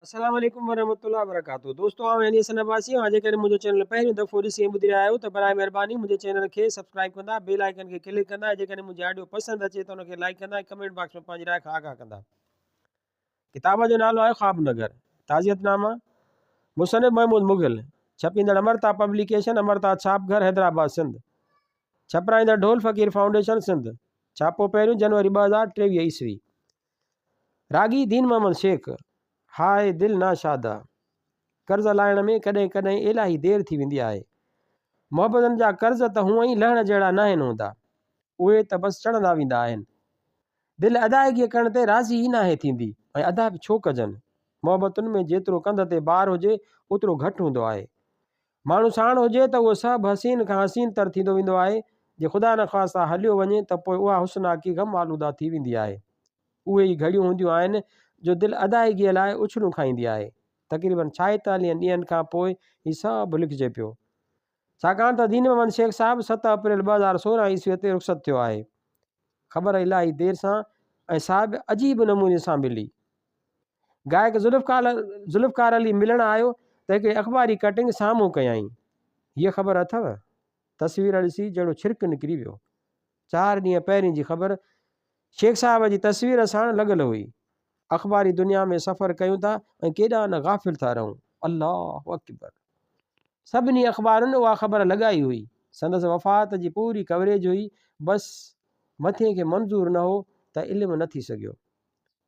السلام عليڪم ورحمة الله وبرڪاته دوستو آئون علي حسن عباسي اوهان جيڪڏهن منهنجو چينل پهريون دفعو ڏسي ۽ ٻڌي رهيا آهيو ته برائي مهرباني منهنجي چينل کي سبسڪرائب ڪندا بيل آئيڪن کي ڪلڪ ڪندا ۽ جيڪڏهن منهنجي آڊيو پسند اچي ته ان کي لائيڪ ڪندا ۽ ڪمينٽ باڪس ۾ پنهنجي راء کان آگاهه ڪندا. ڪتاب جو نالو آهي خواب نگر تعزيت نامه مصنف محمود مغل ڇپيندڙ امرتا پبليڪيشن امرتا ڇاپ گهر حيدرآباد سنڌ ڇپرائيندڙ ڍول فقير فائونڊيشن سنڌ ڇاپو پهريون جنوري 2023 عيسوي راڳي دين محمد شيخ، هاء دل ناشادا! قرض لاهڻ ۾ ڪڏهن ڪڏهن الاهي دير ٿي ويندي آهي. محبتن جا قرض ته هونئن ئي لهڻ جهڙا ناهن هوندا. اهي ته بس چڙهندا ويندا آهن. دل ادائگيء ڪرڻ تي راضي ئي ناهي ٿيندي ۽ ادا به ڇو ڪجن؟ محبتن ۾ جيترو ڪنڌ تي بار هجي اوترو گهٽ هوندو آهي. ماڻهو ساڻ هجي ته اهو سڀ حسين کان حسين تر ٿيندو ويندو آهي. جي خدا نخواسته هليو وڃي ته پوء اها حسناڪي غم آلوده ٿي ويندي آهي. اهي ئي گهڙيون هونديون آهن جو دل ادائگيء لاء اڇلون کائيندي آهي. تقريباً ڇائيتاليهن ڏينهن کان پوء هي سڀ لکجي پيو. ڇاڪاڻ ته دين محمد شيخ صاحب ست اپريل 2016 عيسويء تي رخصت ٿيو آهي. خبر الاهي دير سان ۽ سا به عجيب نموني سان ملي. گائڪ ذوالفقار علي ملڻ آيو ته هڪڙي اخباري ڪٽنگ سامهون ڪيائين. هيء خبر اٿئو؟ تصوير ڏسي جهڙو ڇرڪ نڪري ويو. چار ڏينهن پهرين جي خبر شيخ صاحب جي تصوير ساڻ لڳل هئي. اخباري دنيا ۾ سفر ڪيون ٿا ۽ ڪيڏا نه غافل ٿا رهون. الله اڪبر! سڀني اخبارن اها خبر لڳائي هئي. سندس وفات جي پوري ڪوريج هئي. بس مٿين کي منظور نه هو ته علم نه ٿي سگهيو.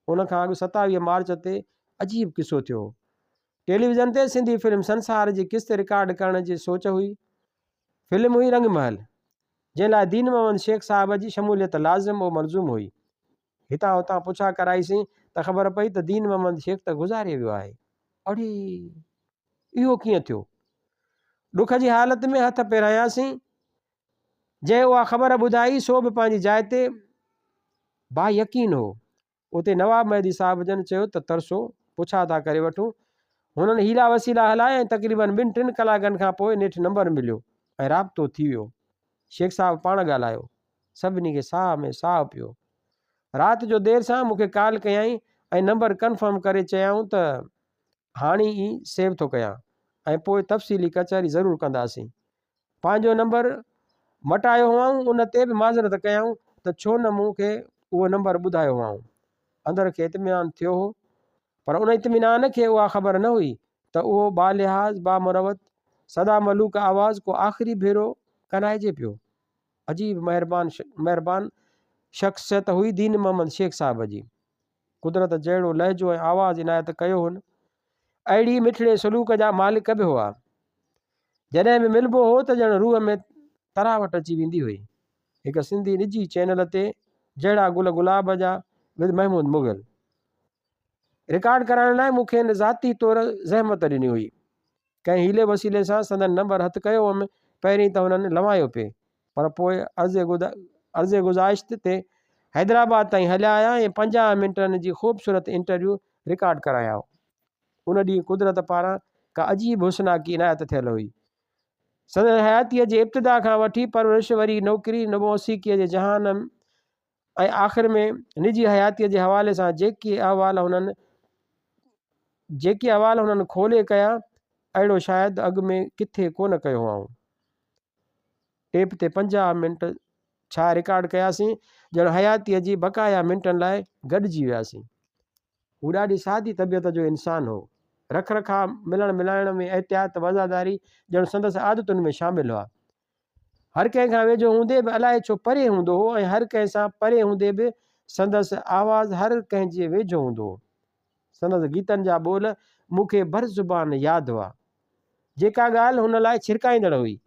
ان کان اڳ 27 مارچ تي عجيب قصو ٿيو هو. ٽيليويزن تي سنڌي فلم سنسار جي قسط رڪارڊ ڪرڻ جي سوچ هئي. فلم هئي رنگ محل. جنهن لاء دين محمد شيخ صاحب جي شموليت لازم و ملزوم هئي. هتان هتان پڇا ڪرائيسين ته خبر پئي ته دين محمد شيخ ته گذاري ويو آهي. اڙي! اهو ڪيئن ٿيو؟ ڏک جي حالت ۾ هٿ پيراياسين. جنهن اها خبر ٻڌائي سو به پنهنجي جاء تي بايقين هو. اتي نواب مهدي صاحب جن چيو ته ترسو، پڇا ٿا ڪري وٺون. هنن حيلا وسيلا هلايا ۽ تقريباً ٻن ٽن ڪلاڪن کان پوء نيٺ نمبر مليو ۽ رابطو ٿي ويو. شيخ صاحب پاڻ ڳالهايو. سڀني کي ساهه ۾ ساهه پيو. رات جو دير سان مون کي ڪال ڪيائين ۽ نمبر ڪنفرم ڪري چيائون ته هاڻي ئي سيو ٿو ڪيان ۽ پوء تفصيلي ڪچهري ضرور ڪنداسين. پنهنجو نمبر مٽايو هئائون ان تي به معذرت ڪيائون ته ڇو نه مون کي اهو نمبر ٻڌايو هئائون. اندر کي اطمينان ٿيو هو پر ان اطمينان کي اها خبر نه هئي ته اهو بالحاظ بامروت سدا ملوڪ آواز ڪو آخري ڀيرو ڪنائجي پيو. عجيب مهربان مهربان شخصيت هئي دين محمد شيخ صاحب جي. قدرت جهڙو لهجو ۽ آواز عنايت ڪيو هن. اهڙي مٺڙي سلوڪ جا مالڪ به هئا. جڏهن به ملبو هو ته ڄڻ روح ۾ تراوٽ اچي ويندي هئي. هڪ سنڌي نجي چينل تي جهڙا گل گلاب جا ود محمود مغل رڪارڊ ڪرائڻ لاء مون کين ذاتي طور زحمت ڏني هئي. ڪنهن حيلي وسيلي سان سندن نمبر هٿ ڪيو هئم. پهرين ته هنن لنوايو پئي پر پوء عرض گذاشت تي حيدرآباد تائين هليا آيا ۽ 50 منٽن جي خوبصورت انٽرويو رڪارڊ ڪرايائون. ان ڏينهن قدرت پاران ڪا عجيب حسناڪي عنايت ٿيل هئي. سندن حياتيء جي ابتدا کان وٺي پرورش، وري نوڪري، موسيقيء جي جهان ۽ آخر ۾ نجي حياتيء جي حوالي سان جيڪي احوال هنن جيڪي احوال هنن کولي ڪيا، اهڙو شايد اڳ ۾ ڪٿي ڪونه ڪيو هئائون. ٽيپ تي 50 منٽ ڇا رڪارڊ ڪياسين، ڄڻ حياتيء جي بقايا منٽن لاء گڏجي وياسين. هو ڏاڍي سادي طبيعت جو انسان هو. رک رکاء، ملڻ ملائڻ ۾ احتياط، وضعداري ڄڻ سندس عادتن ۾ شامل هئا. هر ڪنهن کان ويجهو هوندي به الائي ڇو پري هوندو هو ۽ هر ڪنهن سان پري هوندي به سندس آواز هر ڪنهن جي ويجهو هوندو هو. سندس گيتن جا ٻول مون کي برزبان ياد هئا. جيڪا ڳالهه هن لاء ڇرڪائيندڙ هئي.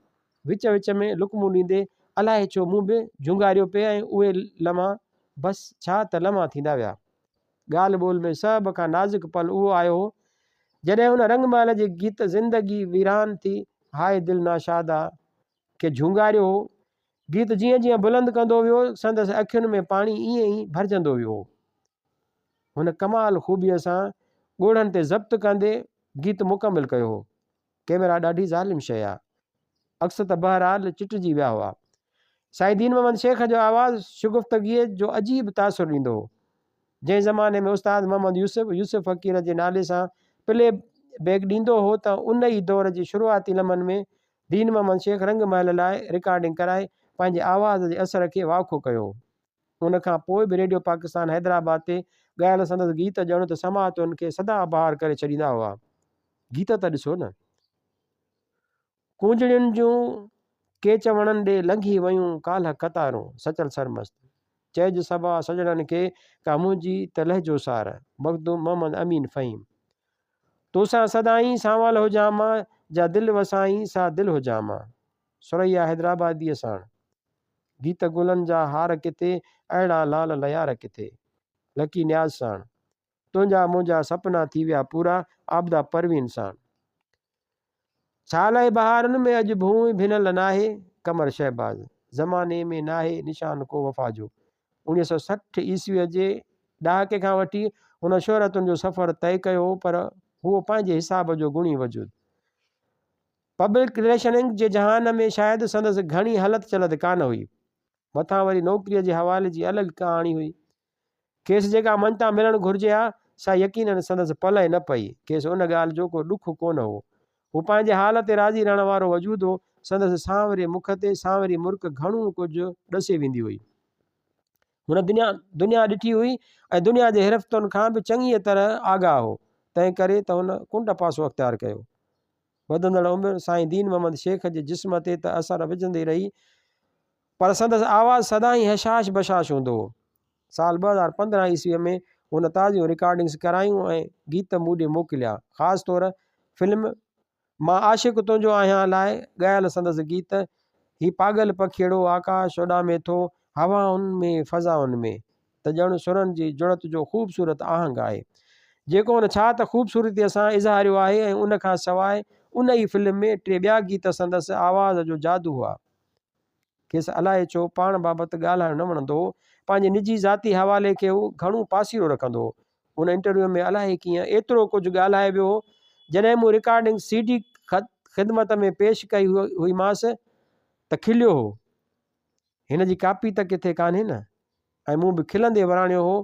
وچ وچ ۾ لقمون ڏيندي الائي ڇو مون به جهونگاريو پئي ۽ اهي لمحا بس ڇا ته لمحا ٿيندا ويا. ڳالهه ٻولهه ۾ سڀ کان نازڪ پل اهو آيو هو، جڏهن هن رنگ محل جي گيت زندگي ويران ٿي هاء دل ناشادا کي جهونگاريو هو. گيت جيئن جيئن بلند ڪندو ويو، سندس اکين ۾ پاڻي ائين ئي ڀرجندو ويو هو. هن ڪمال خوبيء سان ڳوڙهن تي ضبط ڪندي گيت مڪمل ڪيو هو. ڪئميرا ڏاڍي ظالم شيء آ. عڪس ته بهرحال چٽجي ويا هئا. سائين دين محمد شيخ جو آواز شگفتگيء جو عجيب تاثر ڏيندو هو. جنهن زماني ۾ استاد محمد يوسف، يوسف فقير جي نالي سان پلي بيڪ ڏيندو هو ته ان ئي دور جي شروعاتي لمحن ۾ دين محمد شيخ رنگ محل لاء رڪارڊنگ ڪرائي پنهنجي آواز جي اثر کي واکو ڪيو هو. ان کان پوء به ريڊيو پاڪستان حيدرآباد تي ڳايل سندس گيت ڄڻ ته سماعتن کي سدا بهار ڪري ڇڏيندا هئا. گيت ته ڏسو نه. ڪونجڙين جون ڪيچ وڻن ڏي لنگهي ويون ڪالهه قطارون، سچل سرمست. چئج صبا سڄڻن کي ڪا منهنجي ته لهجو سار، مخدوم محمد امين فهيم. توسان سدائين سانول هجان مان، جا دل وسائين سا دل هجان مان، ثريا حيدرآباديء ساڻ. گيت گلن جا هار ڪٿي، اهڙا لال ليار ڪٿي، لڪي نياز ساڻ. تنهنجا منهنجا سپنا ٿي ويا پورا، عابده پروين ساڻ. ڇا لئه بهارن ۾ اڄ ڀونء ڀنل ناهي، قمر شهباز. زماني ۾ ناهي نشان ڪو وفا جو. 1960 عيسويء جي ڏهاڪي کان وٺي هن شهرتن جو سفر طئي ڪيو هو پر هو پنهنجي حساب جو گڻي وجود. پبلڪ رليشننگ جي جهان ۾ شايد سندس گهڻي هلت چلت ڪانه هئي. مٿان وري نوڪريء جي حوالي جي الڳ ڪهاڻي هئي. کيس جيڪا مڃتا ملڻ گهرجي ها، سا يقيناً سندس پلئه نه پئي. کيس ان ڳالهه جو ڪو ڏک ڪونه هو. هو پنهنجي حال تي راضي رهڻ وارو وجود هو. سندس سانوري مک تي سانوري مرڪ گهڻو ڪجهه ڏسي ويندي هئي. هن دنيا دنيا ڏٺي هئي ۽ دنيا جي حرفتن کان به چڱيء طرح آگاهه هو، تنهن ڪري ته هن ڪنڊ پاسو اختيار ڪيو. وڌندڙ عمر سائين دين محمد شيخ جي جسم تي ته اثر وجهندي رهي، پر سندس آواز سدائين هشاش بشاش هوندو هو. سال 2015 عيسويء ۾ هن تازيون رڪارڊنگس ڪرايون ۽ گيت مون ڏي موڪليا. خاص طور فلم مان عاشق تنهنجو آهيان لاء ڳايل سندس گيت هي پاڳل پکيئڙو آڪاش اڏامي ٿو هوائن ۾ فضائن ۾ ته ڄڻ سرن جي جڙت جو خوبصورت آهنگ آهي. جيڪو هن ڇا ته خوبصورتيء سان اظهاريو آهي ۽ ان کان سواء ان ئي فلم ۾ ٽي ٻيا گيت سندس آواز جو جادو هئا. کيس الائي ڇو پاڻ بابت ڳالهائڻ نه وڻندو هو. پنهنجي نجي ذاتي حوالي کي هو گهڻو پاسيرو رکندو هو. ان انٽرويو ۾ الائي ڪيئن ايترو ڪجهه ڳالهائي ويو هو. جڏهن مون رڪارڊنگ سي ڊي خدمت ۾ پيش ڪئي هئيمانس ته کليو هو. هن جي ڪاپي ته ڪٿي ڪانهي نه؟ ۽ مون به کلندي وراڻيو هو،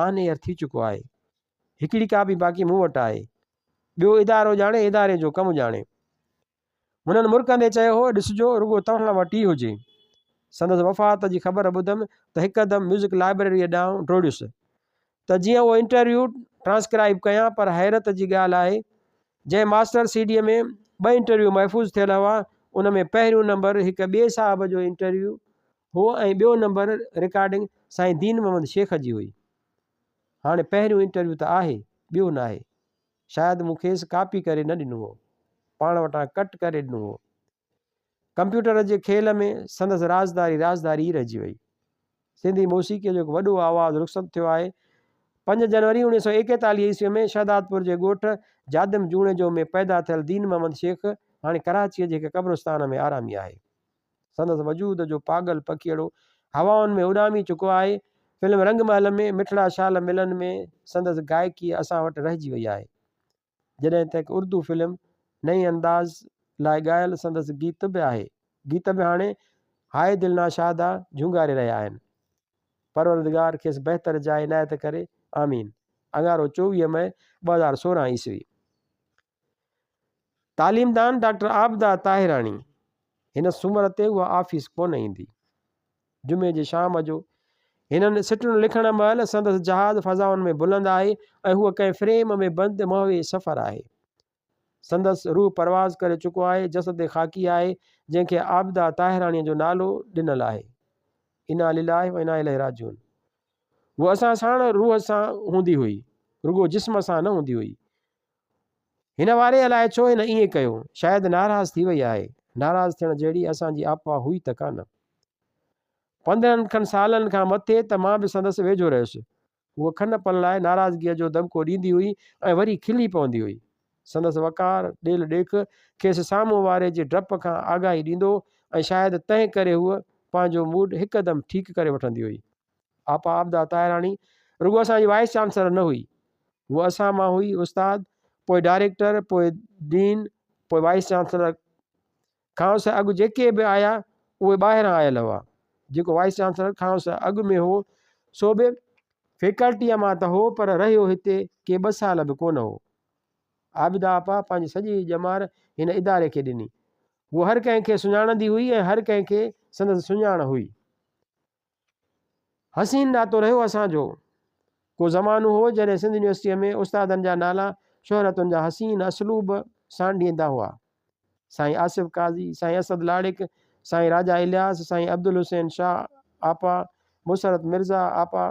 آن ايئر ٿي چڪو آهي. هڪڙي ڪاپي باقي مون وٽ آهي. ٻيو ادارو ڄاڻي اداري جو ڪم ڄاڻي. هنن مرڪندي چيو هو، ڏسجو، رڳو توهان وٽ ئي هجي. سندس وفات جي خبر ٻڌم ته هڪدم ميوزڪ لائبريريء ڏانهن ڊوڙيس ته جيئن اهو انٽرويو ٽرانسڪرائيب ڪيان پر حيرت جي ڳالهه آهي جنهن ماسٽر سي ڊيء ۾ ٻه انٽرويو محفوظ ٿيل هئا ان ۾ پهريون نمبر هڪ ٻئي صاحب جو انٽرويو هو ۽ ٻيو نمبر رڪارڊنگ سائين دين محمد شيخ جي هئي. هاڻي پهريون انٽرويو ته آهي، ٻيو ناهي. شايد مون کيس ڪاپي ڪري نه ڏنو هو. پاڻ وٽان ڪٽ ڪري ڏنو هو. ڪمپيوٽر جي کيل ۾ سندس رازداري رازداري ئي رهجي وئي. سنڌي موسيقيء جو هڪ وڏو آواز رخصت ٿيو آهي. پنج جنوري 1941 عيسويء ۾ شهدادپور جي ڳوٺ جادم جوڻيجو ۾ پيدا ٿيل دين محمد شيخ هاڻي ڪراچيء جي هڪ قبرستان ۾ آرامي آهي. سندس وجود جو پاڳل پکيئڙو هوائن ۾ اڏامي چڪو آهي. فلم رنگ محل ۾ مٺڙا شال ملن ۾ سندس گائڪي اسان وٽ رهجي وئي آهي. جڏهن ته هڪ اردو فلم نئين انداز لاء ڳايل سندس گيت به آهي. گيت به هاڻي هاء دل ناشادا جهونگاري رهيا آهن. پروردگار کيس بهتر جاء عنايت ڪري. آمين. اڱارو 24 مئي 2016 عيسوي. تعليمدان ڊاڪٽر عابده طاهراڻي هن سومر تي اها آفيس ڪونه ايندي. جمعي جي شام جو هنن سٽن لکڻ مهل سندس جهاز فضائن ۾ بلند آهي ۽ هوء ڪنهن فريم ۾ بند محو سفر آهي. سندس روح پرواز ڪري چڪو آهي، جسد خاڪي آهي، جنهن کي عابده طاهراڻيء جو نالو ڏنل آهي. انا لله و انا اليه راجعون. هوء اسان ساڻ روح سان هوندي هئي، رڳو جسم سان نه هوندي هئي. هن واري الائي ڇو هن ائين ڪيو. شايد ناراض ٿي وئي آهي. ناراض ٿيڻ جهڙي اسان جي آپا هئي ته ڪانه. 15 کن سالن کان مٿي ته مان به سندس ويجهو رهيس. هوء کن پل لاء ناراضگيء جو دٻڪو ڏيندي هئي ۽ وري کلي پوندي هئي. سندس وقار، ڏيل ڏيک کيس سامهون واري جي ڊپ کان آگاهي ڏيندو هو ۽ شايد تنهن ڪري هوء پنهنجو موڊ هڪدم ٺيڪ ڪري وٺندي هئي. آپا عابده طاهراڻي رڳو اسان جي وائيس چانسلر نه هئي، هوء اسان مان هئي، استاد، پوء ڊائريڪٽر، پوء ڊين، پوء وائيس چانسلر. کانئس اڳ جيڪي به آيا، اهي ٻاهران آيل هئا. جيڪو وائيس چانسلر کانئس اڳ ۾ هو، سو به فيڪلٽيء مان ته هو، پر رهيو هتي ڪي ٻه سال به ڪونه هو. عابده آپا پنهنجي سڄي ڄمار هن اداري کي ڏني. هوء هر ڪنهن کي سڃاڻندي هئي ۽ هر ڪنهن کي سندس سڃاڻ هئي. حسين ناتو رهيو اسان جو. ڪو زمانو هو جڏهن سنڌ يونيورسٽيء ۾ استادن جا نالا شهرتن جا حسين اسلوب سانڍيندا هئا. سائين آصف قاضي، سائين اسد لاڙڪ، سائين راجا الياس، سائين عبدالحسين شاهه آپا، مسرت مرزا آپا،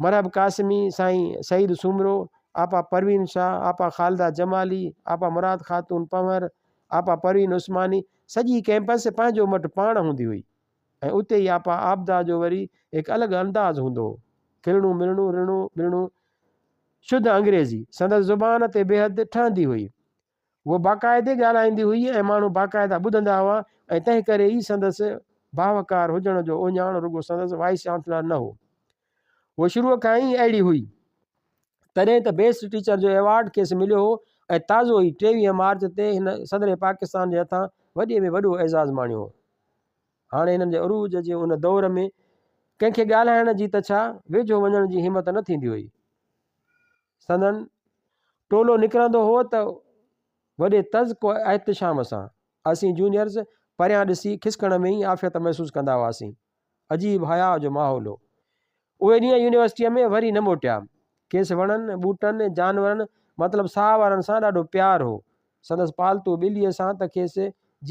مرحب قاسمي، سائين سعيد سومرو، آپا پروين شاهه، آپا خالده جمالي، آپا مراد خاتون پنهور، آپا پروين عثماني، سڄي ڪئمپس پنهنجو مٽ پاڻ هوندي هئي ۽ اتي ئي آپا عابده جو وري هڪ الڳ انداز هوندو هو. کلڻو ملڻو، رلڻو ملڻو، شڌ انگريزي سندس زبان تي بيحد ٺهندي هئي. هوء باقاعدي ڳالهائيندي هئي ۽ ماڻهو باقاعده ٻڌندا هئا ۽ تنهن ڪري ئي سندس باوقار هجڻ جو اهڃاڻ رڳو سندس وائيس چانسلر نه هو. هوء شروع کان ئي اهڙي هئي. تڏهن ته بيسٽ ٽيچر جو ايوارڊ کيس مليو هو ۽ تازو ئي 23 مارچ تي هن صدر پاڪستان جي هٿان وڏي ۾ وڏو اعزاز ماڻيو هو. هاڻي هنن جي عروج جي ان دور ۾ ڪنهن کي ڳالهائڻ جي ته ڇا ويجهو وڃڻ جي همت نه ٿيندي هئي. سندن ٽولو نڪرندو هو ته وڏي تزڪ و احتشام سان. اسين جونيئرز پريان ڏسي کسڪڻ ۾ ئي عافيت محسوس ڪندا هئاسين. عجيب حياء جو ماحول هو. اهي ڏينهن يونيورسٽيء ۾ وري نه موٽيا. کيس وڻن، ٻوٽن، جانورن مطلب ساهه وارن سان ڏاڍو پيار هو. سندس پالتو ٻليء سان ته کيس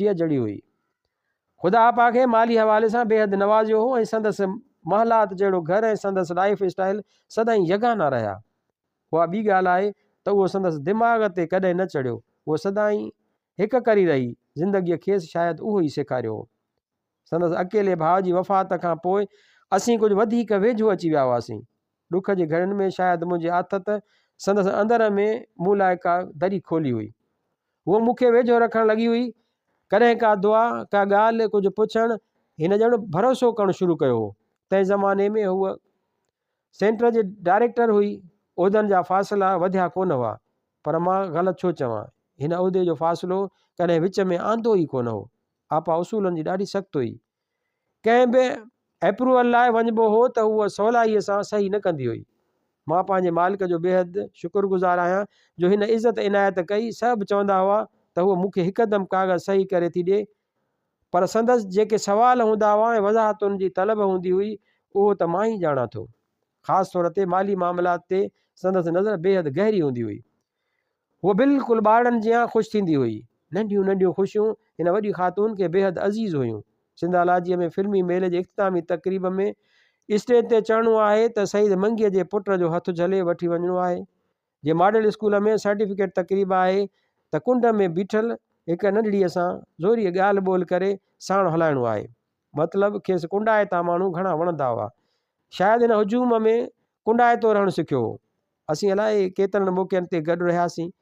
جيء جڙي هئي. خدا آپا کي مالي حوالي سان بيحد نوازيو هو ۽ سندس محلات جهڙو گهر ۽ سندس لائيف اسٽائيل سدائين يگانا رهيا. اها ٻي ڳالهه آهي ته اهو سندس دماغ تي ڪڏهن نه چڙهيو. هوء سدائين هڪ ڪري رهي. زندگيء کيس شايد اهو ئي سيکاريو هو. سندس اڪيلي ڀاء جي وفات کان پوء اسين ڪجهه وڌيڪ ويجهو اچي ويا هئاسين. ڏک جي گهڙين ۾ شايد منهنجي آٿت سندس اندر ۾ مون لاء ڪا دري کولي هئي. هوء مون کي ويجهو رکڻ لڳي هئي. ڪڏهن ڪا دعا، ڪا ڳالهه، ڪجهه پڇڻ، هن ڄڻ ڀروسو ڪرڻ شروع ڪيو هو. تنهن زماني ۾ هوء سينٽر جي ڊائريڪٽر هئي. عهدن جا فاصلا وڌيا ڪونه هئا. پر مان غلط ڇو چوان، هن عهدي جو فاصلو ڪڏهن وچ ۾ آندو ئي ڪونه هو. آپا اصولن جي ڏاڍي سخت هئي. ڪنهن به اپروول لاء وڃبو هو ته هوء سولائيء سان صحيح نه ڪندي هئي. مان پنهنجي مالڪ جو بيحد شڪر گذار آهيان جو هن عزت عنايت ڪئي. سڀ چوندا هئا ته هوء مون کي هڪدم ڪاغذ صحيح ڪري ٿي ڏئي. پر سندس جيڪي سوال هوندا هئا ۽ وضاحتن جي طلب هوندي هئي، اهو ته مان ئي ڄاڻان ٿو. خاص طور تي مالي معاملات تي سندس نظر بيحد گهري هوندي هئي. هوء بلڪل ٻارڙن جيان خوش ٿيندي هئي. ننڍيون ننڍيون خوشيون هن وڏي خاتون کي بيحد عزيز هيون. سنڌالاجيء ۾ فلمي ميلي جي اختتامي تقريب ۾ اسٽيج تي چڙهڻو آهي ته سعيد منگيء جي پٽ جو هٿ جهلي وٺي وڃڻو آهي. جي ماڊل اسڪول ۾ سرٽيفڪيٽ تقريب آهي ته ڪنڊ ۾ بيٺل هڪ ننڍڙيء سان زوريء ڳالهه ٻولهه ڪري ساڻ هلائڻو آهي. مطلب کيس ڪنڊائتا ماڻهو گهڻا وڻندا هئا. شايد هن هجوم ۾ ڪنڊائتو رهڻ سکيو هو. اسين الائي ڪيترن موقعن تي گڏ رهياسين.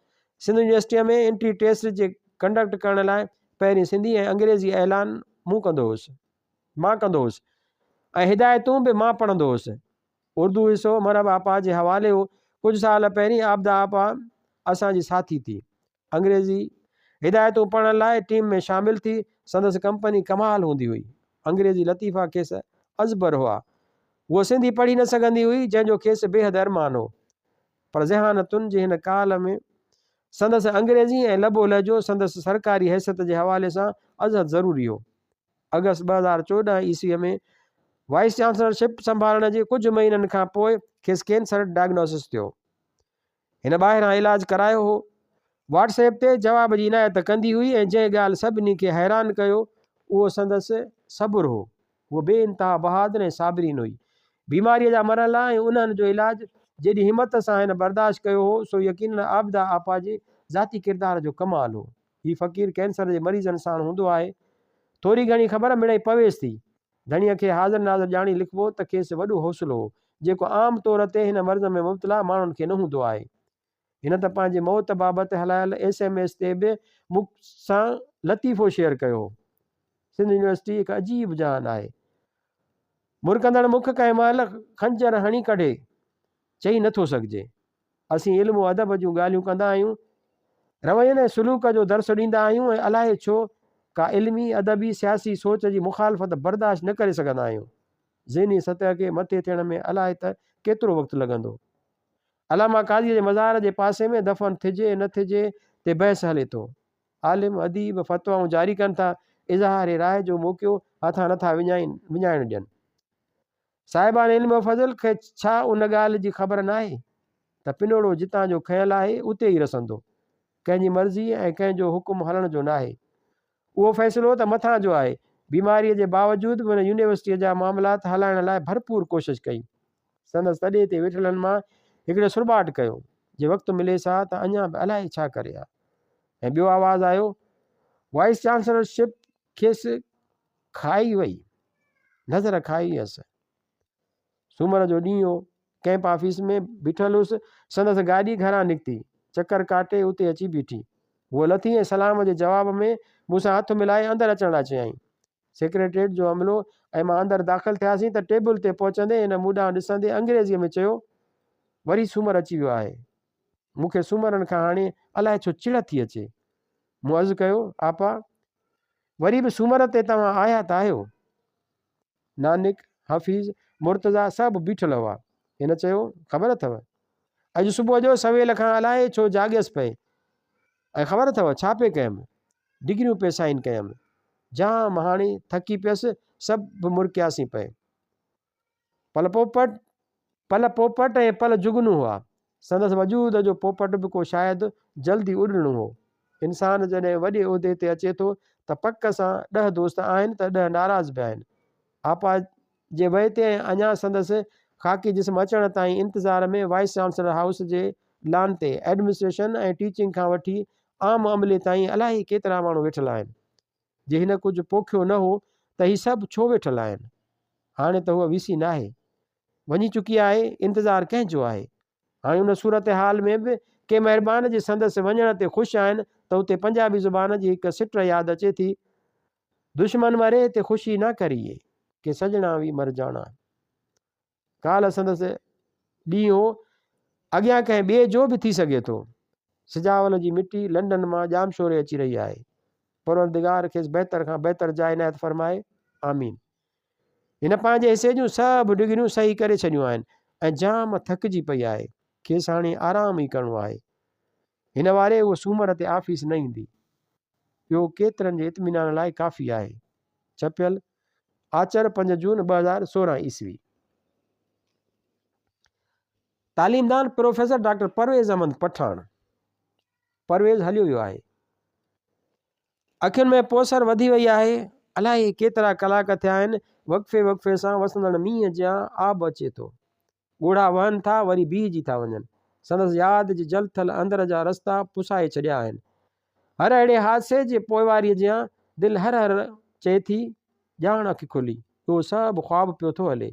سنڌ يونيورسٽيء ۾ انٽري ٽيسٽ جي ڪنڊڪٽ ڪرڻ لاء پهرين سنڌي ۽ انگريزي اعلان مون ڪندو هوس، مان ڪندو هوس ۽ هدايتون به مان پڙهندو هوس. اردو حصو مرحب آپا جي حوالي هو. ڪجهه سال پهرين عابده آپا اسان جي ساٿي ٿي. انگريزي هدايتون پڙهڻ لاء ٽيم ۾ شامل ٿي. سندس ڪمپني ڪمال هوندي هئي. انگريزي لطيفا کيس ازبر هئا. هوء سنڌي پڙهي نه سگهندي هئي، جنهن جو کيس بيحد ارمان هو. پر ذهانتن جي هن ڪال ۾ سندس انگريزي ۽ لب و لهجو سندس سرڪاري حيثيت جي حوالي سان ازحد ضروري هو. آگسٽ 2014 عيسويء ۾ وائيس چانسلرشپ سنڀالڻ جي ڪجهه مهينن کان پوء کيس ڪينسر ڊائگنوسس ٿيو. هن ٻاهران علاج ڪرايو هو. واٽس ايپ تي جواب جي عنايت ڪندي هئي ۽ جنهن ڳالهه سڀني کي حيران ڪيو اهو سندس صبر هو. هوء بي انتها بهادر ۽ صابرين هئي. بيماريء جا مرحلا ۽ انهن جو علاج جيڏي همت سان هن برداشت ڪيو هو سو يقينن عابده آپا جي ذاتي ڪردار جو ڪمال هو. هي فقير ڪينسر جي مريضن ساڻ هوندو آهي. ٿوري گهڻي خبر مڙئي پويس ٿي. ڌڻيء کي حاضر ناظر ڄاڻي لکبو ته کيس وڏو حوصلو هو، جيڪو عام طور تي هن مرض ۾ مبتلا ماڻهن کي نه هوندو آهي. هن ته پنهنجي موت بابت هلايل ايس ايم ايس تي به مون سان لطيفو شيئر ڪيو هو. سنڌ يونيورسٽي هڪ عجيب جهان آهي. مرڪندڙ مک ڪنهن مهل خنجر هڻي ڪڍي، چئي نه ٿو سگهجي. اسين علم و ادب جون ڳالهيون ڪندا آهيون، روين ۽ سلوڪ جو درس ڏيندا آهيون ۽ الائي ڇو ڪا علمي، ادبي، سياسي سوچ جي مخالفت برداشت نه ڪري سگهندا آهيون. ذهني سطح کي مٿي ٿيڻ ۾ الائي ته ڪيترو وقت لڳندو. علامه قاضيء جي مزار جي پاسي ۾ دفن ٿجي نه ٿجي تي بحث هلي ٿو. عالم، اديب فتوائون جاري ڪن ٿا، اظهار راء جو موقعو هٿان نه ٿا وڃائڻ ڏين. صاحبان علم و فضل کي ڇا ان ڳالهه جي خبر ناهي ته پنوڙو جتان جو کنيل آهي اتي ئي رسندو. ڪنهن جي مرضي ۽ ڪنهن جو حڪم هلڻ جو ناهي. اهو فيصلو ته مٿان جو آهي. بيماريء جي باوجود به هن يونيورسٽيء جا معاملات هلائڻ لاء ڀرپور ڪوشش ڪئي. سندس تڏي تي ويٺلن مان هڪڙي سرٻاٽ ڪيو، جي وقت مليس ها ته اڃا به الائي ڇا ڪري ها. ۽ ٻيو آواز آيو، وائيس چانسلرشپ کيس کائي وئي. نظر کائي ويس. سومر جو ڏينهن هو. ڪئمپ آفيس ۾ بيٺل هيس. سندس گاڏي گهران نڪتي. چڪر ڪاٽي اتي اچي بيٺي. هوء لٿي ۽ سلام جي جواب ۾ مون سان هٿ ملائي اندر اچڻ لاء چيائين. سيڪريٽريٽ جو عملو ۽ مان اندر داخل ٿياسين ته ٽيبل تي پهچندي هن مون ڏانهن ڏسندي انگريزيء ۾ چيو، وري سومر اچي ويو آهي. مون کي سومرن کان هاڻي الائي ڇو چڙ ٿي اچي. مون عرض ڪيو، آپا! وري به سومر تي توهان آيا ته آهيو. نانڪ، حفيظ، مرتضيٰ سڀ بيٺل هئا. هن چيو، خبر اٿئو، اڄ صبح جو سويل کان الائي ڇو جاڳيس پئي ۽ خبر اٿئو ڇا پئي ڪيم؟ ڊگريون پئي سائن ڪيم. جام هاڻي ٿڪي پيس، سڀ مرڪياسين پئي. پل پوپٽ، پل پوپٽ ۽ پل جگنو هئا. سندس وجود جو پوپٽ به ڪو شايد جلد ئي اڏڻو هو. انسان جڏهن وڏي عهدي تي اچي ٿو ته پڪ سان ڏهه دوست آهن ته ڏهه ناراض به آهن. آپا جي وئي تي ۽ اڃا سندس خاڪي جسم اچڻ تائين انتظار ۾ وائيس چانسلر هائوس جي لان تي ايڊمنسٽريشن ۽ ٽيچنگ کان وٺي عام عملي تائين الائي ڪيترا ماڻهو ويٺل آهن. جي هن ڪجهه پوکيو نه هو ته هي سڀ ڇو ويٺل آهن؟ هاڻي ته هوء وي سي ناهي. وڃي چڪي آهي، انتظار ڪنهن جو آهي؟ هاڻي ان صورتحال ۾ به ڪي مهربان جي سندس وڃڻ تي خوش آهن ته اتي پنجابي زبان جي هڪ سٽ ياد اچي ٿي، دشمن مري تي خوشي نه ڪريئي، ڪي سڄڻا وي مر جاڻا. ڪالهه سندس ڏينهن هو، اڳيان ڪنهن ٻئي جو به ٿي سگهي ٿو. سجاول جي مٽي لنڊن مان ڄامشوري اچي رهي آهي. پروردگار کيس بهتر کان بهتر جاء عنايت فرمائي. آمين. هن پنهنجي حصي جون سڀ ڊگريون صحيح ڪري ڇڏيون آهن ۽ جام ٿڪجي پئي آهي. کيس هاڻي آرام ئي ڪرڻو آهي. هن واري هوء سومر تي آفيس نه ايندي. اهو ڪيترن جي اطمينان لاء ڪافي آهي. ڇپيل، آچر 5 جون 2016 عيسوي. تعليمدان پروفيسر ڊاڪٽر پرويز احمد پٺاڻ پرويز هليو ويو آهي. اکين ۾ پوسر وڌي وئي آهي. الائي ڪيترا ڪلاڪ ٿيا آهن، وقفي وقفي سان وسندڙ مينهن جيان آب اچي ٿو. ڳوڙها وهن ٿا وري بيهجي ٿا وڃن. سندس ياد جي جل ٿل اندر جا رستا پسائي ڇڏيا آهن. هر اهڙي حادثي جي پوئواريء جيان دل هر هر چئي ٿي، ڄاڻ اک کلي، اهو سڀ خواب پيو ٿو هلي.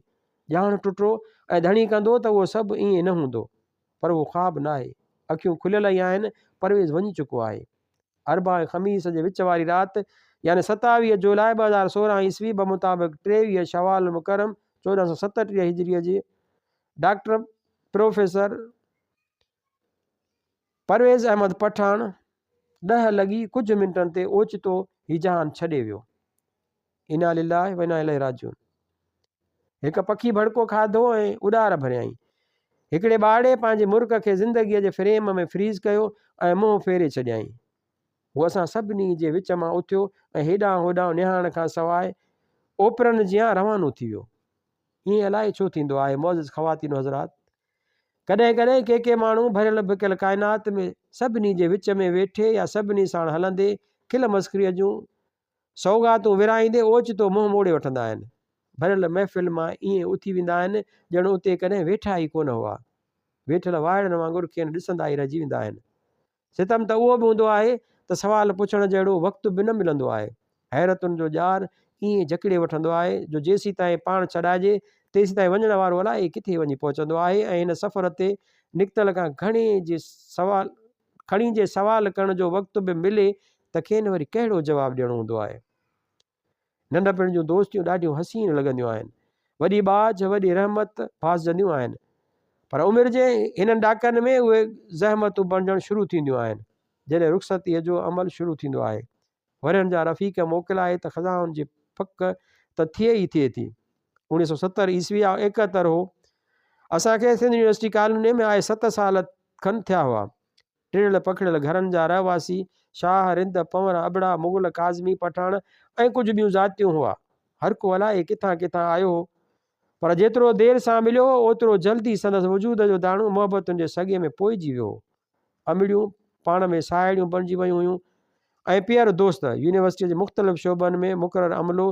ڄاڻ ٽٽو ۽ ڌڻي ڪندو ته اهو سڀ ائين نه هوندو. پر اهو خواب ناهي. اکيون کليل ئي آهن، پرويز وڃي چڪو آهي. اربع ۽ خميس جي وچ واري رات يعني 27 جولاء 2016 عيسوي بمطابق 23 شوال المڪرم 1437 هجريء جي ڊاڪٽر پروفيسر پرويز احمد پٺاڻ ڏهه لڳي ڪجهه منٽن تي اوچتو هي جهان ڇڏي ويو. انا لله و انا اليه راجعون. هڪ پکي ڀڙڪو کاڌو ۽ اڏار ڀريائين. هڪڙي ٻارڙي پنهنجي مرڪ کي زندگيء جي فريم ۾ فريز ڪيو ۽ منهن ڦيري ڇڏيائين. هو اسان سڀني جي وچ مان اٿيو ۽ هيڏانهن هوڏانهن نهارڻ کان سواء اوپرن جيان روانو ٿي ويو. ائين الائي ڇو ٿيندو آهي معزز خواتين و حضرات! ڪڏهن ڪڏهن ڪي ڪي ماڻهو ڀريل ڀڪيل ڪائنات ۾ سڀني جي وچ ۾ ويٺي يا سڀني ساڻ هلندي کل مسخريء جون سوغاتون ورهائيندي اوچتو منهن موڙي وٺندا آهن. ڀريل محفل مان ائين اٿي ويندا آهن ڄڻ اتي ڪڏهن ويٺا ئي ڪونه هئا. ويٺل واهڙن وانگر کين ڏسندا ئي رهجي ويندا آهن. ستم ته اهو به هوندو آهي ته سوال پڇڻ جهڙو وقت به نه ملندو آهي. حيرتن جو ڄار ائين جڪڙي وٺندو آهي جو جيسيتائين پاڻ ڇڏائجي تيسيتائين وڃڻ وارو الائي ڪٿي وڃي پهچندو آهي ۽ هن سفر تي نڪتل کان گهڻي جي سوال کڻي جي سوال ڪرڻ جو وقت به ملي ته کين وري ڪهڙو جواب ڏيڻو هوندو آهي. ننڍپڻ جون دوستيون ڏاڍيون حسين لڳنديون آهن. وڏي ٻاجهه، وڏي رحمت ڀاسجنديون آهن. پر عمر جي هنن ڏاڪن ۾ اهي زحمتون بڻجڻ شروع ٿينديون آهن، جڏهن رخصتيء جو عمل شروع ٿيندو آهي. ورهين جا رفيق موڪلائي ته خزائن جي ڦڪ ته ٿئي ئي ٿئي ٿي. 1970 عيسوي آء 71 هو. اسان کي سنڌ يونيورسٽي ڪالونيء ۾ آئي 7 سال کن ٿيا هئا. ٽڙيل پکڙيل گهرن جا رهواسي شاهه، رند، پنور، ابڙا، مغل، ڪاظمي، پٺاڻ ۽ ڪجهه ٻيون ذاتيون هئا. هر ڪو الائي ڪٿان ڪٿان آيو هو. پر جيترو دير سان مليو هو، اوترو جلدي سندس وجود جو داڻو محبتن جي سڳي ۾ پوئجي ويو هو. امڙيون پاڻ ۾ ساهيڙيون بڻجي ويون هيون ۽ پيئر دوست، يونيورسٽيء جي مختلف شعبن ۾ مقرر عملو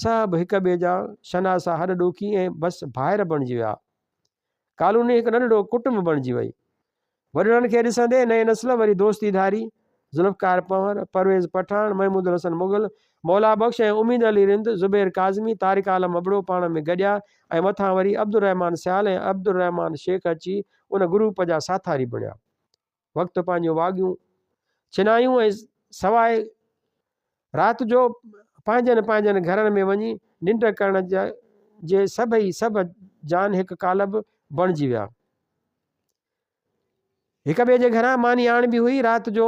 سڀ هڪ ٻئي جا شناسا هڏ ڏوکي ۽ بس ڀائر بڻجي ويا. ڪالوني هڪ ننڍڙو ڪٽنب بڻجي وئي. وڏڙن کي ڏسندي نئين نسل وري دوستي ڌاري. ذوالفقار پنهور، پرويز پٺاڻ، محمود الحسن مغل، مولا بخش ۽ اميد علي رند، زبير ڪاظمي، طارق عالم ابڙو پاڻ ۾ گڏيا ۽ مٿان وري عبدالرحمان سيال ۽ عبدالرحمان شيخ اچي ان گروپ جا ساٿاري بڻيا. وقت پنهنجون واڳيون ڇنايون ۽ سواء رات جو پنهنجن پنهنجن گهرن ۾ وڃي ننڊ ڪرڻ جي سڀئي سڀ جان هڪ قالب بڻجي ويا. هڪ ٻئي جي گهران ماني آڻبي هئي، رات جو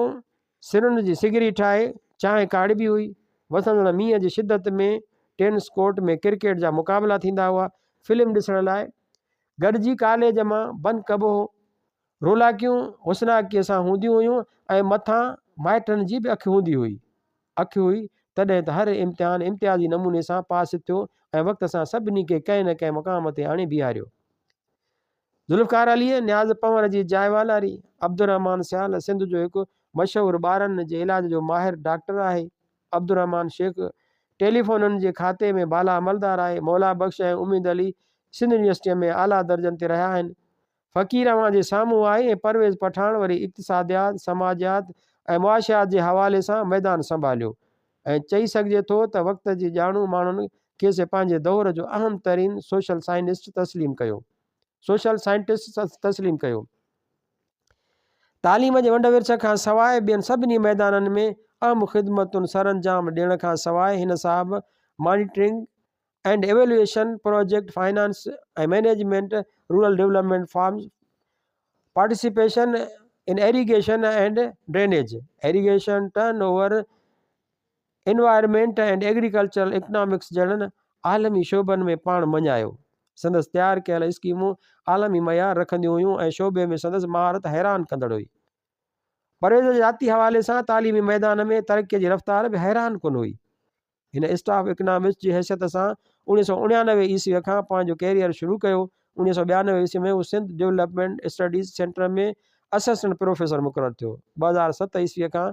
سرن جي سگري ٺاهي چانهه ڪاڙهبي هئي. وسندڙ مينهن جي شدت ۾ ٽينس ڪورٽ ۾ ڪرڪيٽ جا مقابلا ٿيندا هئا. فلم ڏسڻ لاء گڏجي ڪاليج مان بند ڪبو هو. رولاڪيون حسناڪيء سان هونديون هيون ۽ مٿان مائٽن جي به اک هوندي هئي. اک هئي، تڏهن ته هر امتحان امتيازي نموني سان پاس ٿيو ۽ وقت سان سڀني کي ڪنهن نه ڪنهن مقام تي آڻي بيهاريو. ذوالفقار عليء نياز پنهور جي جاء والاري. عبدالرحمان سيال سنڌ جو هڪ مشهور ٻارن جي علاج جو ماهر ڊاڪٽر آهي. عبدالرحمان شيخ ٽيليفونن جي کاتي ۾ بالا عملدار آهي. مولا بخش ۽ اميد علي سنڌ يونيورسٽيء ۾ اعليٰ درجن تي رهيا آهن. فقير اوهان جي سامهون آهي ۽ پرويز پٺاڻ وري اقتصاديات، سماجيات ۽ معاشيات جي حوالي سان ميدان سنڀاليو ۽ چئي سگهجي ٿو ته وقت جي ڄاڻو ماڻهن کيس پنهنجي دور جو اهم ترين سوشل سائنسٽ تسليم ڪيو. سوشل سائنٽسٽ تسليم ڪيو. تعليم جي ونڊ ورڇ کان سواء ٻين سڀني ميدانن ۾ اهم خدمتون سرانجام ڏيڻ کان سواء هن صاحب monitoring and evaluation, project finance ۽ management, rural development farms, participation in irrigation and drainage, irrigation turn over, environment and agricultural economics جهڙن عالمي شعبن ۾ پاڻ مڃايو. سندس تيار ڪيل اسڪيمون عالمي معيار رکنديون هيون ۽ شعبي ۾ سندس مهارت حيران ڪندڙ هئي. پرويز جي ذاتي حوالي سان تعليمي ميدان ۾ ترقي جي رفتار به حيران ڪن هئي. هن اسٽاف اڪنامسٽ جي حيثيت سان 1989 عيسويء کان پنهنجو ڪيريئر شروع ڪيو. 1992 عيسوي ۾ هو Sindh development studies centre ۾ assistant professor مقرر ٿيو. 2007 عيسويء کان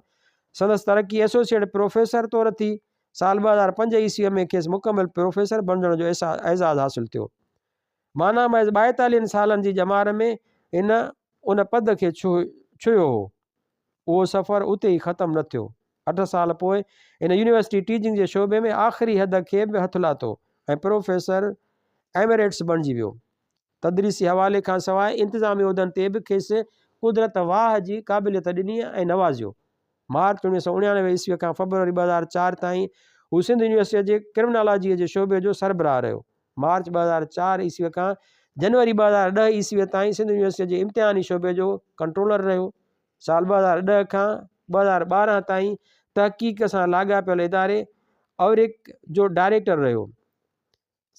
سندس ترقي ايسوسيئيٽ پروفيسر طور ٿي. سال 2005 عيسويء ۾ کيس مڪمل پروفيسر بڻجڻ جو اعزاز حاصل ٿيو. معنيٰ محض ٻائيتاليهن سالن جي ڄمار ۾ هن ان پد کي ڇهيو هو. اهو سفر اتي ئي ختم نه ٿيو. اٺ سال پوء هن يونيورسٽي ٽيچنگ جي شعبي ۾ آخري حد کي به هٿ لاتو ۽ پروفيسر ايمريٽس بڻجي ويو. تدريسي حوالي کان سواء انتظامي عهدن تي به کيس قدرت واهه جي قابليت ڏني ۽ نوازيو. مارچ 1999 عيسويء کان فبروري 2004 تائين هو سنڌ يونيورسٽيء جي ڪرمنالاجيء جي شعبي جو سربراهه رهيو. مارچ 2004 عيسويء کان جنوري 2010 عيسويء تائين سنڌ يونيورسٽيء جي امتحاني شعبي جو ڪنٽرولر رهيو. سال 2010 کان 2012 تائين تحقيق سان لاڳاپيل اداري اورڪ جو ڊائريڪٽر رهيو.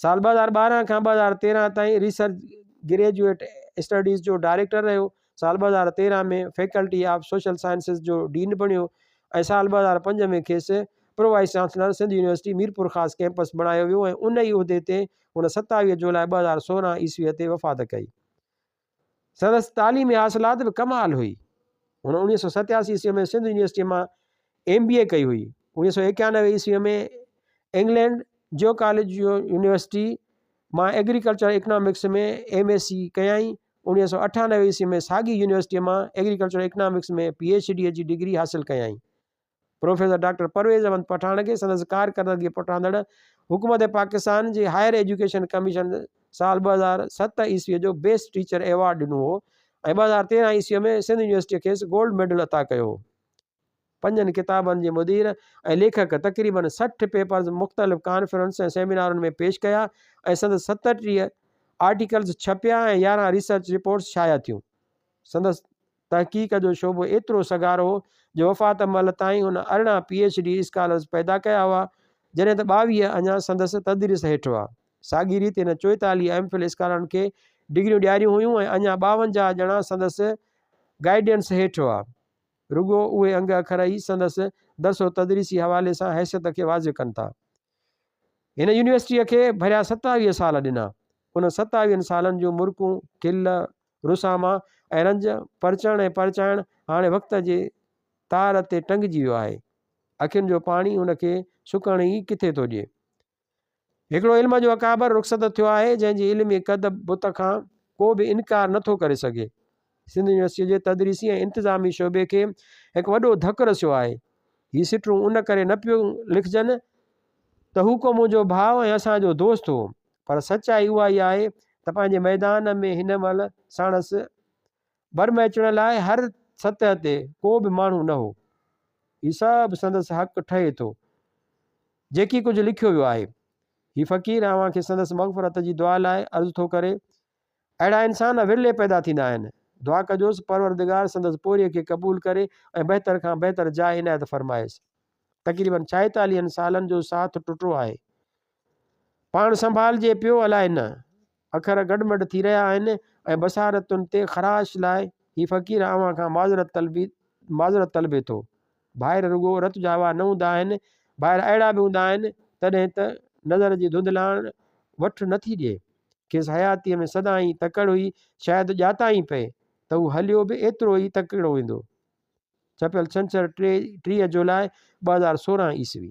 سال 2012 کان 2013 تائين ريسرچ گريجوئيٽ اسٽڊيز جو ڊائريڪٽر رهيو. سال 2013 ۾ فيڪلٽي آف سوشل سائنسز جو ڊين بڻيو ۽ سال 2005 ۾ کيس pro vice chancellor Sindh university Mirpurkhas campus بڻايو ويو ۽ ان ئي عهدي تي هن 27 جولاء 2016 عيسويء تي وفات ڪئي. سندس تعليمي حاصلات به ڪمال هئي. هن 1987 عيسويء ۾ سنڌ يونيورسٽيء مان ايم بي اي ڪئي هئي. 1991 عيسويء ۾ انگلينڊ جيو ڪاليج يونيورسٽي مان agriculture economics ۾ M S C ڪيائين. 1998 عيسويء ۾ ساڳي يونيورسٽيء مان agriculture economics ۾ P H D جي ڊگري حاصل ڪيائين. پروفيسر ڊاڪٽر پرويز احمد پٺاڻ کي سندس ڪارڪردگيء پٽاندڙ حڪومت پاڪستان جي هائير ايجوڪيشن ڪميشن سال 2007 عيسويء جو بيسٽ ٽيچر ايوارڊ ڏنو هو ۽ 2013 عيسويء ۾ سنڌ يونيورسٽيء کيس گولڊ ميڊل عطا ڪيو هو. پنجن ڪتابن جي مدير ۽ ليکڪ تقريباً 60 پيپرز مختلف ڪانفرنس ۽ سيمينارن ۾ پيش ڪيا ۽ سندس 37 آرٽيڪلز ڇپيا ۽ 11 ريسرچ رپورٽس شايع ٿيون. سندس تحقيق جو شعبو ايترو سگهارو هو جو وفات مهل تائين هن 18 پي ايڇ ڊي اسڪالرز پيدا ڪيا هئا، جڏهن ته 22 اڃا سندس تدريس هيٺ هئا. ساڳي ريت هن 44 ايم فل اسڪالرن کي ڊگريون ڏياريون هيون ۽ اڃا 52 ڄڻا سندس گائيڊنس هيٺ هئا. رڳو اهي انگ اکر ئي سندس درس و تدريسي حوالي سان حيثيت کي واضح ڪن ٿا. هن يونيورسٽيء کي ڀريا 27 سال ڏنا. ان ستاويهن سالن جون مرڪون، کل، رساما ۽ رنج پرچڻ ۽ پرچائڻ هاڻي وقت جي تار تي ٽنگجي ويو آهي. اکين جو پاڻي ان کي سڪڻ ئي ڪٿي ٿو ڏئي. هڪڙو علم جو اڪابر رخصت ٿيو آهي، جنهن جي علمي قد بت کان ڪو به انڪار نه ٿو ڪري سگهي. سنڌ يونيورسٽيء جي تدريسي ۽ انتظامي شعبي کي هڪ وڏو ڌڪ رسيو آهي. هي سٽون ان ڪري نه پيون لکجن ته هو ڪو منهنجو ڀاء ۽ اسان جو دوست هو، پر سچائي اها ئي آهي ته پنهنجي ميدان ۾ هن مهل ساڻس برميچڻ لاء هر سطح تي ڪو به ماڻهو نه هو. هي سڀ سندس حق ٺهي ٿو. جيڪي ڪجهه لکيو ويو آهي. هي فقير اوهان کي سندس مغفرت جي دعا لاء عرض ٿو ڪري. اهڙا انسان ورلي پيدا ٿيندا آهن. دعا ڪجوس پروردگار سندس پورهيي کي قبول ڪري ۽ بهتر کان بهتر جاء عنايت فرمائيس. تقريبن ڇائيتاليهن سالن جو ساٿ ٽٽو آهي. پاڻ سنڀالجي پيو الائي نه. اکر گڏمڏ ٿي رهيا آهن ۽ بصارتن تي خراش لاء هي فقير اوهان کان معذرت طلبي معذرت طلبي ٿو. ڀائر رڳو رت ڄاوا نه هوندا آهن، ڀائر اهڙا به هوندا آهن، تڏهن ته نظر جي ڌنڌلاڻ وٺ نه ٿي ڏئي. کيس حياتيء ۾ سدائين تڪڙ هئي، شايد ڄاتائين پئي ته هو هليو به ايترو ئي تڪڙو ويندو. ڇپيل ڇنڇر 30 جولاء 2016 عيسوي.